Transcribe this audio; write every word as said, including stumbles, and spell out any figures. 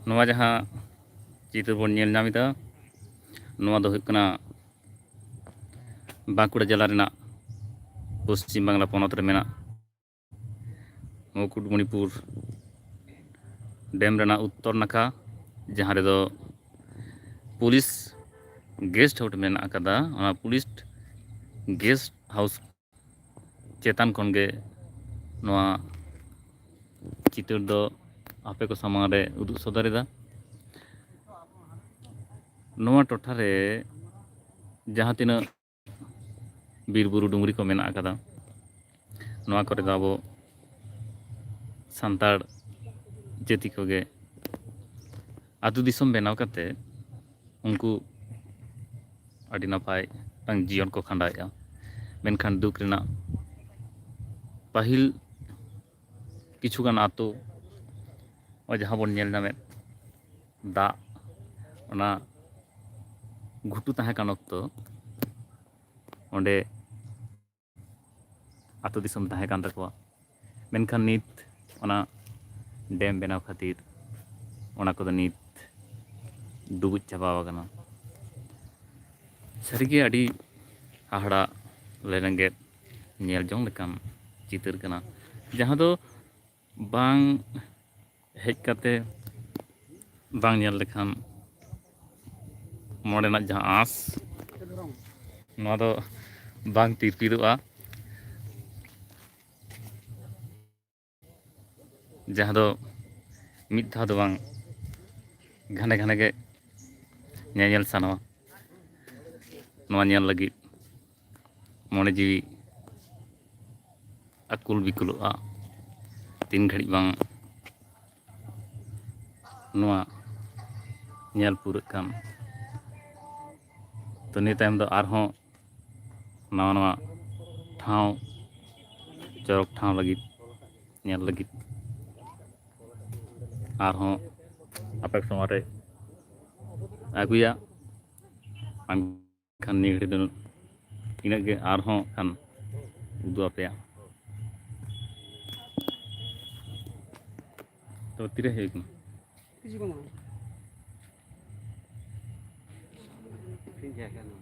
ᱱᱚᱣᱟ ᱡᱟᱦᱟᱸ ᱪᱤᱛᱟᱹᱨ ᱵᱚᱱ ᱧᱮᱞ ᱧᱟᱢ ᱮᱫᱟ, ᱱᱚᱣᱟ ᱫᱚ ᱦᱩᱭᱩᱜ ᱠᱟᱱᱟ ᱵᱟᱸᱠᱩᱲᱟ ᱡᱮᱞᱟ ᱨᱮᱱᱟᱜ ᱯᱚᱥᱪᱤᱢ ᱵᱟᱝᱞᱟ ᱯᱚᱱᱚᱛ ᱨᱮ ᱢᱮᱱᱟᱜ ᱢᱩᱠᱩᱴᱢᱩᱱᱤᱯᱩᱨ ᱰᱮᱢ ᱨᱮᱱᱟᱜ ᱩᱛᱛᱚᱨ ᱱᱟᱠᱷᱟ, ᱡᱟᱦᱟᱸ ᱨᱮᱫᱚ ᱯᱩᱞᱤᱥ ᱜᱮᱥᱴ ᱦᱟᱣᱩᱥ ᱢᱮᱱᱟᱜ ᱟᱠᱟᱫᱟ᱾ ᱚᱱᱟ ᱯᱩᱞᱤᱥ ᱜᱮᱥᱴ ᱦᱟᱣᱩᱥ ᱪᱮᱛᱟᱱ ᱠᱷᱚᱱ ᱜᱮ ᱱᱚᱣᱟ ᱪᱤᱛᱟᱹᱨ ᱫᱚ ᱟᱯᱮ ᱠᱚ ᱥᱟᱢᱟᱝ ᱨᱮ ᱩᱫᱩᱜ ᱥᱚᱫᱚᱨ ᱮᱫᱟ᱾ ᱱᱚᱣᱟ ᱴᱚᱴᱷᱟ ᱨᱮ ᱡᱟᱦᱟᱸ ᱛᱤᱱᱟᱹᱜ ᱵᱤᱨ ᱵᱩᱨᱩ ᱰᱩᱝᱨᱤ ᱠᱚ ᱢᱮᱱᱟᱜ ᱟᱠᱟᱫᱟ, ᱱᱚᱣᱟ ᱠᱚᱨᱮ ᱫᱚ ᱟᱵᱚ ᱥᱟᱱᱛᱟᱲ ᱡᱟᱹᱛᱤ ᱠᱚᱜᱮ ᱟᱹᱛᱩ ᱫᱤᱥᱚᱢ ᱵᱮᱱᱟᱣ ᱠᱟᱛᱮ ᱩᱱᱠᱩ ᱟᱹᱰᱤ ᱱᱟᱯᱟᱭ ᱢᱤᱫᱴᱟᱝ ᱡᱤᱭᱚᱱ ᱠᱚ ᱠᱷᱟᱸᱰᱟᱣᱮᱫᱼᱟ᱾ ᱢᱮᱱᱠᱷᱟᱱ ᱫᱩᱠ ᱨᱮᱱᱟᱜ, ᱯᱟᱹᱦᱤᱞ ᱠᱤᱪᱷᱩᱜᱟᱱ ᱟᱹᱛᱩ, ᱱᱚᱜᱼᱚᱭ ᱡᱟᱦᱟᱸ ᱵᱚᱱ ᱧᱮᱞ ᱧᱟᱢᱮᱫ ᱫᱟᱜ, ᱚᱱᱟ ᱜᱷᱩᱴᱩ ᱛᱟᱦᱮᱸ ᱠᱟᱱ ᱚᱠᱛᱚ ᱚᱸᱰᱮ ᱟᱹᱛᱩ ᱫᱤᱥᱚᱢ ᱛᱟᱦᱮᱸ ᱠᱟᱱ ᱛᱟᱠᱚᱣᱟ᱾ ᱢᱮᱱᱠᱷᱟᱱ ᱱᱤᱛ ᱚᱱᱟ ᱰᱮᱢ ᱵᱮᱱᱟᱣ ᱠᱷᱟᱹᱛᱤᱨ ᱚᱱᱟ ᱠᱚᱫᱚ ᱱᱤᱛ ᱰᱩᱵᱩᱡ ᱪᱟᱵᱟ ᱟᱠᱟᱱᱟ᱾ ᱥᱟᱹᱨᱤᱜᱮ ᱟᱹᱰᱤ ᱦᱟᱦᱟᱲᱟ, ᱞᱮᱱᱮᱜᱮᱫ, ᱧᱮᱞ ᱡᱚᱝ ᱞᱮᱠᱟᱱ ᱪᱤᱛᱟᱹᱨ ᱠᱟᱱᱟ, ᱡᱟᱦᱟᱸ ᱫᱚ ᱵᱟᱝ ᱦᱮᱡ ᱠᱟᱛᱮ ᱵᱟᱝ ᱧᱮᱞ ᱞᱮᱠᱷᱟᱱ ᱢᱚᱱᱮ ᱨᱮᱱᱟᱜ ᱡᱟᱦᱟᱸ ᱟᱸᱥ, ᱱᱚᱣᱟ ᱫᱚ ᱵᱟᱝ ᱛᱤᱨᱯᱤᱫᱚᱜᱼᱟ᱾ ᱡᱟᱦᱟᱸ ᱫᱚ ᱢᱤᱫ ᱫᱷᱟᱣ ᱫᱚ ᱵᱟᱝ, ᱜᱷᱟᱱᱮ ᱜᱷᱟᱱᱮ ᱜᱮ ᱧᱮᱧᱮᱞ ᱥᱟᱱᱟᱣᱟ᱾ ᱱᱚᱣᱟ ᱧᱮᱞ ᱞᱟᱹᱜᱤᱫ ᱢᱚᱱᱮ ᱡᱤᱣᱤ ᱟᱹᱠᱩᱞ ᱵᱤᱠᱩᱞᱚᱜᱼᱟ, ᱛᱤᱱ ᱜᱷᱟᱹᱲᱤᱡ ᱵᱟᱝ ᱱᱚᱣᱟ ᱧᱮᱞ ᱯᱩᱨᱟᱹᱜ ᱠᱟᱱ᱾ ᱛᱚ, ᱱᱤᱭᱟᱹ ᱛᱟᱭᱚᱢ ᱫᱚ ᱟᱨᱦᱚᱸ ᱱᱟᱣᱟ ᱱᱟᱣᱟ ᱴᱷᱟᱶ, ᱪᱚᱨᱚᱠ ᱴᱷᱟᱶ ᱞᱟᱹᱜᱤᱫ, ᱧᱮᱞ ᱞᱟᱹᱜᱤᱫ ᱟᱨᱦᱚᱸ ᱟᱯᱮ ᱥᱟᱢᱟᱝ ᱨᱮ ᱟᱹᱜᱩᱭᱟ᱾ ᱢᱮᱱᱠᱷᱟᱱ ᱱᱤᱭᱟᱹ ᱜᱷᱟᱹᱲᱤ ᱫᱚ ᱤᱱᱟᱹᱜ ᱜᱮ, ᱟᱨᱦᱚᱸ ᱠᱷᱟᱱ ᱩᱫᱩᱜ ᱟᱯᱮᱭᱟ᱾ ᱛᱚ, ᱛᱤᱨᱮ ᱦᱩᱭᱩᱜ ᱠᱟᱱᱟ? ᱠᱤᱪᱷᱩ ᱠᱚ ᱵᱟᱝ᱾ ᱴᱷᱤᱠ ᱜᱮᱭᱟ, ᱠᱟᱱᱟ᱾